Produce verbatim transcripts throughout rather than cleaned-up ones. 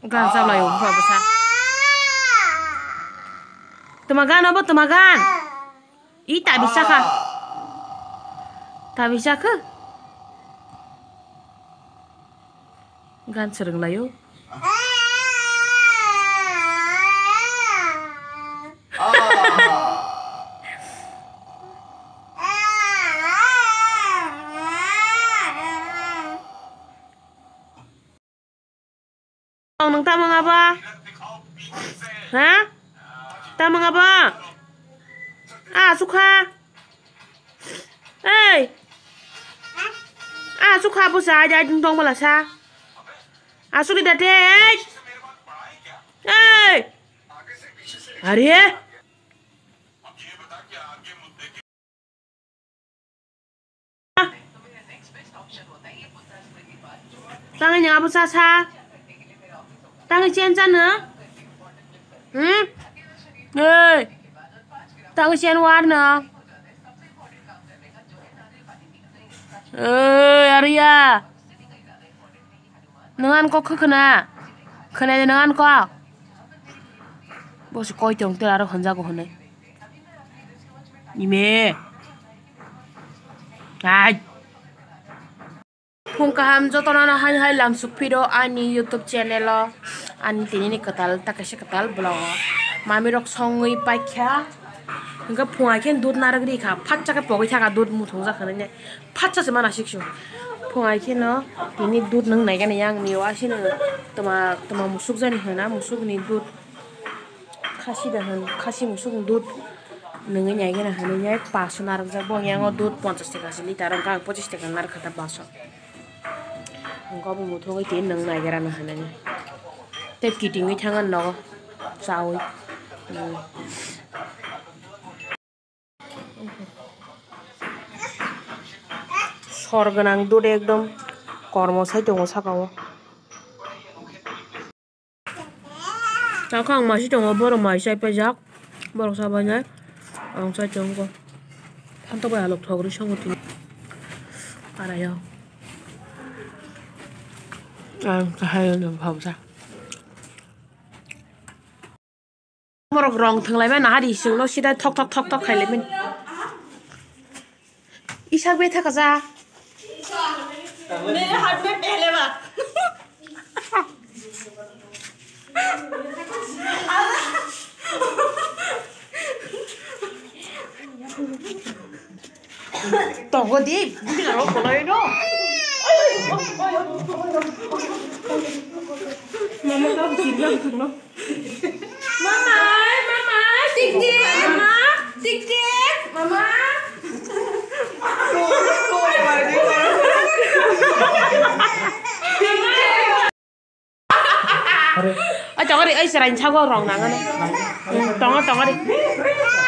Gan chalai o bwsa bwsa. Tuma gan obo tuma gan. I tabisa kha. Tabisa kha. Gan swrwng lai o. Ang nung tamo nga ba? Ha? Tamo nga ba? Ah, sukha. Ei. Ah, sukha bo sa, ai, ai, ding dong bala sa. Asuli da te, ei. Ei. Are. Tangwi ni abo cha sa. Tangwi chen cha no. Hmm? Ei. Tangwi chen war no. Ei, aria. Nang an kok khwna. Khwna de nang an kok. Bo se koi tong te aro hwnjago hwnwi. Ime. Ai. Phung kaham jotono hai hai lamsuk phiro ani YouTube channel o ani tini ni kwtal ta kaisa kwtal vlog o mami rok songwi paikha hwnkhe phung hai khe dud narwk ri kha phatsa khe pogwi thaka dud muthung jak hinwi. Phatsa se mana siksu. Phung hai kheno tini dud nung nai gani yang ni o asino toma, toma musuk jani hwna musuk ni dud. Khasi da hwn, khasi musuk ni dud nungwi nai gana hwnwi nai paso narwk jak. Bo yang o dud ponchas taka se litar wngkha, ang pochis taka narwk kha ta paso. Ang kok bo muthungwi tini nung nai gana hwnwi. Tei kitingwi thang nogo chawi. Hmm. Sor gwnang dud ekdom kormo sai tongo saka o. Sakha ang masi tongo, borok mai chai paijak, borok cha painai, ang chai tongo. Phantok bai alok thok ri songo tini. Arayo. Ang kahai no bhabsa. Borok rong thwnglaimani nahari chwngno sida thok thok thok thok khailaimani. Isak bethaka ja. मेरे हाथ में पहले बार। Tongo di, bini aro bolai no. Mama ka bujinga bujinga. Mama, mama, tik tik, mama, tik tik, mama. Oi, tongo ri, oi, chwraini sago rong nangani. Hmm, tongo, tongo ri.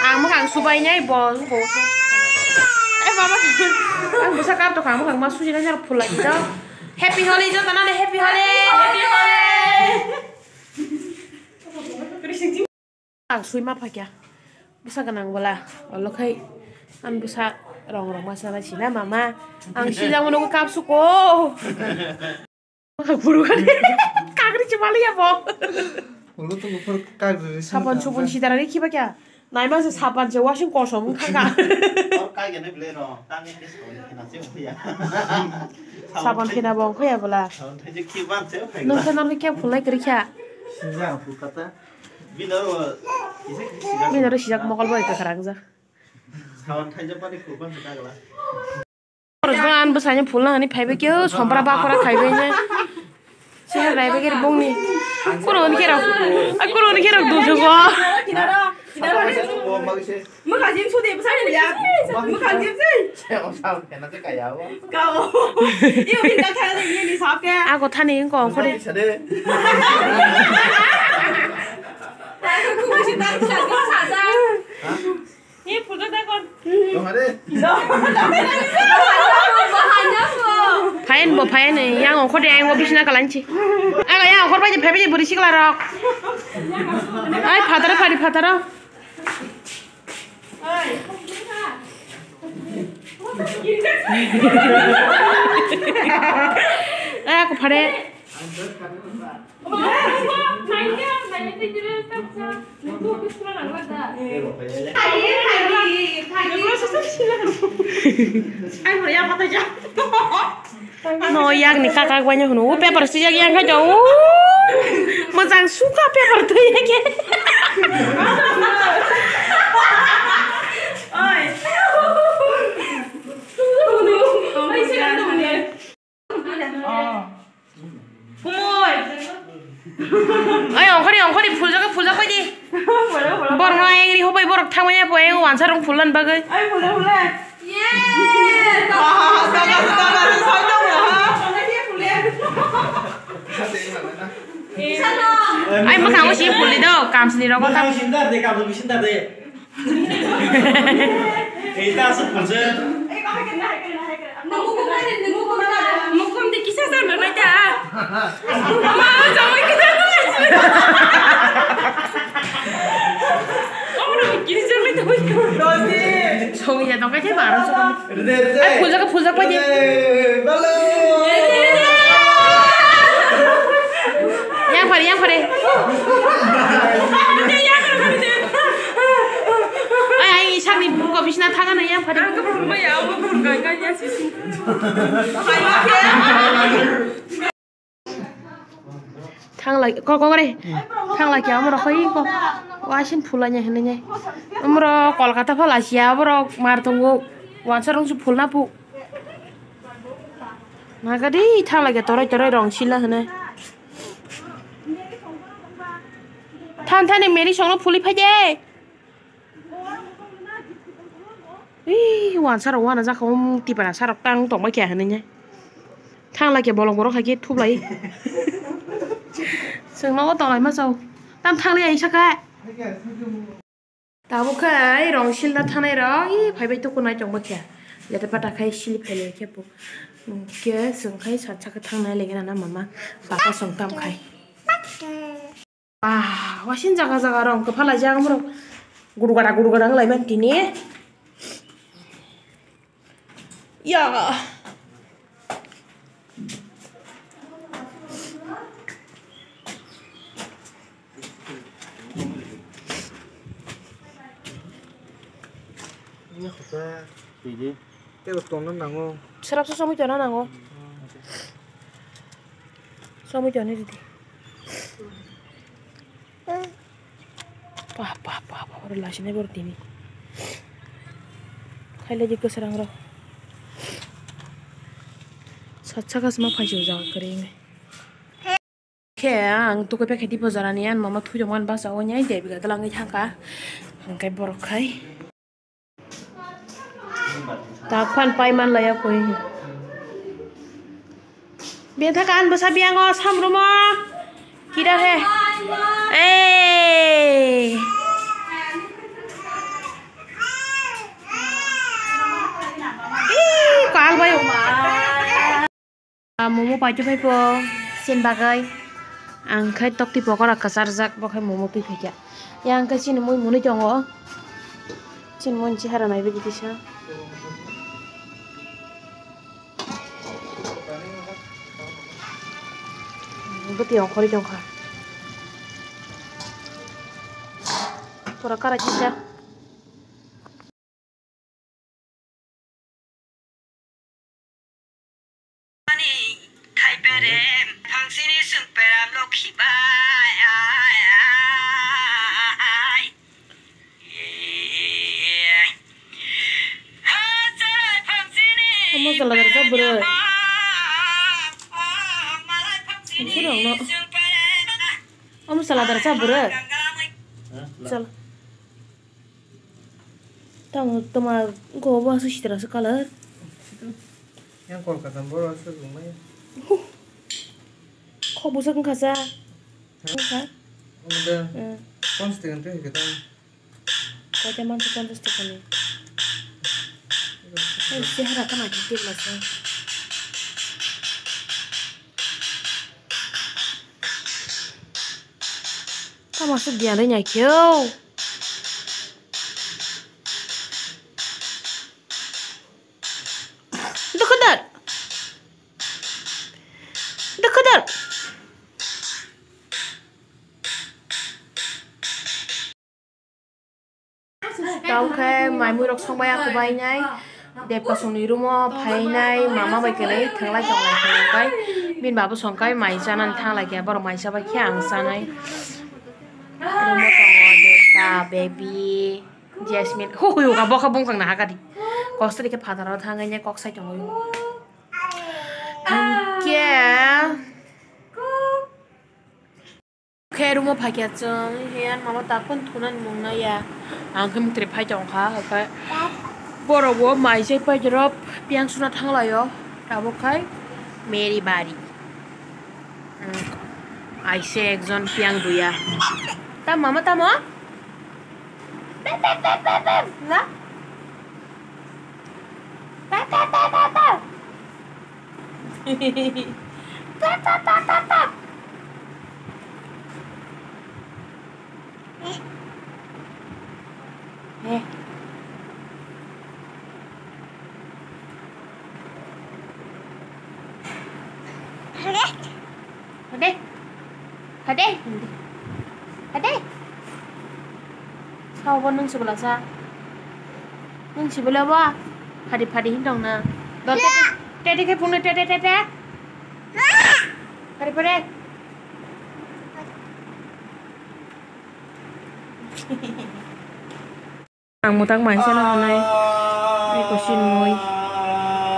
Ang mwkhang subainai bo, bo. Eh, baba, ang bwsa kap tokha, ang mwkhang ma sujina jar phulai do. Happy Holi, jotono le Happy Holi. Happy Holi. Ang sui ma phakya. Bwsa gwnang bwla. Olo khai ang bwsa rong rong ma sana sina mama. Ang sijak mano kap suko. Buru kani kagri chimali ya bo. Ulo to buphur kagri. Sapan supun sidara ri khiba kya? Naima se sapan se washing kosom khaka. Or kai gane ble ro. Tang English ko khena se ya. Sapan khena bong khoya bwla. Sapan thai je khiban se. Nung khena nung kya phulai kri kya? Sijak phukata. Binaro, ise kisi. Binaro sijak mokol bai ka kharang ja. Sawan thaijak pani kurban se dagla. Borok an bwsani phulna hani phaibai khe sompra bakora khaibai ne. Seher raibai khe bongni. Kuno ni khe rok. A kuno ni khe rok dujungo. Kinaro, kinaro. Bo magise. Mwkhang jim sudi bwsani ya. Mwkhang jim si. Che o sam khena je kaya o. Ka o. Iyo bin ka thara de ni sap ke. Ako thani ko khori. Sade. Kuno si ta sa sa. Ha? Ni photo ta kon. Tong are. Phain bo phain, yang ongkhor de, yang bo bisina kalanchi. Aga yang ongkhor bai de, phabi de, buri sikla rok. Ai, phataro, phari phataro. Ai, ako phare. No, yakni kaka waino hwno, o paper swijak yang kha to, o, mwchang sukha paper twi ya khe. Oi, ongkhori, ongkhori, phuljak, phuljak pai di. Borok no engri hobai borok thangmani ya, poi wansa rong phulna bagwi. Ai, mwkhango si phuldi do, kamsni rogo tam. Ei, ta aswk phalse. Mukum di kisa sa nanai ta. Ma, jawai kisa nanai. Oro kisa nanai ta. Song ya dong kai te baro song. Ai, phuljak, phuljak pai di. Yang phari, yang phari. Ai, ai, sakni buko bisna thaga na yang phari. Thanglai, kok, kok re. Thanglai khe amorok koi kok. Wasin phulanya hinwi. Amorok Kolkata phalasiya, aborok mar tongo. Wansa rong su phulna pu. Nagadi thanglai khe toroi toroi rong sila hinwi. Than thani meri songno phuli phai de. Ih, wansa rok wana jakha, um, tipra sarok tang tongbai khe hinwi. Thanglai khe bolong borok hai khe thublai. Chwng nogo tonglai ma chao. Tam thanglai ai saka. Tabuk khe ai rong silna thanai rok, ih, phaibai tukunai tongbai khe. Lete pata khai sili phailai khe bo. Hwnkhe chwng khai sat saka thangnai legi nana mama. Baka song tam khai. Ah, wasin jaga jaga rong kwpha laijak borok. Gudu gada gudu gada wng lai man tini. Ya. Ini kota. Ini. Tei bo tongna nango. Serap se somoi tongna nango. Somoi tongni ridi. Pah, pah, pah, pah, oro lasinai borok tini. Khailai di kwsarang rok. Sat saka sima phaisok jaga kwrwi wngwi. Khe ang tukui paikha di bojara ni, ani mama thwi tongmani basa o, nai debiga dalangwi thangkha, hwnkhe borok khai. Tak phan pai man laya koi. Bethak an bwsa biyango samrumo. Kida he. Ei. Ih, kal bai. Ah, momo paito phai po, sin bagwi. Ang khai tokti pokora kwcharjak, bo khai momo twi phaikha. Yang khai chini mui mwnwi tongo. Chini mui chihara naiwi di kisa. Bwtwi ongkhorwi tongkha. Pura kara kisa. Ani thaiperem phangsini sungperam lokhi bai. Omo jala darsa bwrwi. Sini ongno. Omo jala darsa bwrwi. Jala. Tamo toma go bo aswk sitra aswk colour. Yang Kolkata boro aswk rwmai. Kho bwswk wngkha sa. Wngkha? Omo da. Hmm. Ponchash taka twi hwnkhe ta. Koita mansa ponchash taka ni. Hai chehara kana khe tebla sa. Tamo aswk diyan rwnya khe o. Dukhu dal. Dukhu dal. Khe maimui rok songbai ako bai nai. Debkasongni room o phainai mama bai kwlwi thwnglai tonglai khe, hwnkhe bini baba songkhe mai chanani thanglaikha, borok mai chabaikhe ang chanai. Room o tongo Debka, baby, Jasmine. Hu, hu, hu, bokha bongkhang na hakadi. Kosto dikhe phataro thangwi kok sai tongo. Hwnkhe. Khe room o phaikha chwng, he ani mama tak phano thunani mung naiya. Ang khe muktrwi phai tongkha, hwnkhe borok bo mai chai pai rok piyang suna thanglaio. Tabuk khai Mary bari. Hmm, aise ekjon piyang duya. Ta mama tamo? Pep, pep, pep, pep, pep. Na? Pep, pep, pep, pep, pep. Pep, pep, pep, pep, pep. Eh. Hade. Hade. Hade. Sao bo nung sibila sa. Nung sibila ba. Phadi phadi hin dong na. Do te te te ke phone te te te te. Phadi phadi. Ang mwtang mai se no hanai. Ai ko sin mui.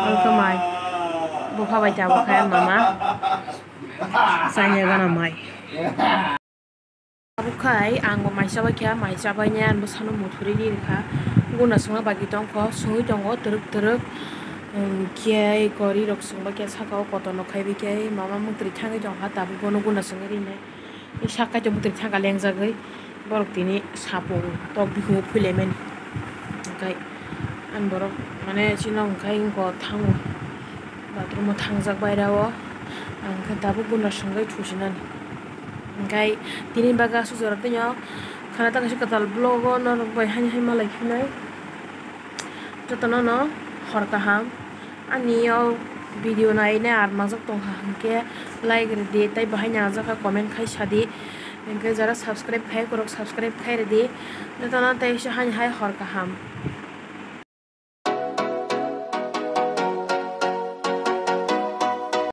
Ang khe mai. Bupha bai tabuk khe mama. Sanya gana mai. Tabuk khai ang bo mai chabai kha, mai chabai nai ang bo sano muthuri ni rikha. Guna songna bagwi tongkho, songwi tongo twrwk twrwk. Hwnkhe gori rok songbai khe saka o kotor no khaibai khe mama mwtwrwi thangwi tongkha, tabuk bono guna songwi rinai. Sak kaitor bwtwi thangkha lengjagwi, borok tini sapung tok bikhumu phuilaimani. Hwnkhe ani borok mane chini nok hwnkhe wngkha thango, bathroom o thangjak baira o, ang khe tabuk guna songwi thusinani. Hwnkhe tini bagwi aswk jora tei o khana ta kaisa kwtal vlog o norok bai haini hai malai phinai. Jotono no hor kaham. Ani o video nai nai ar majak tongkha hwnkhe like rwdi tei bahai nai ajak kha comment khai sadi. Hwnkhe jara subscribe khai borok subscribe khai rwdi. Jotono tei se haini hai hor kaham.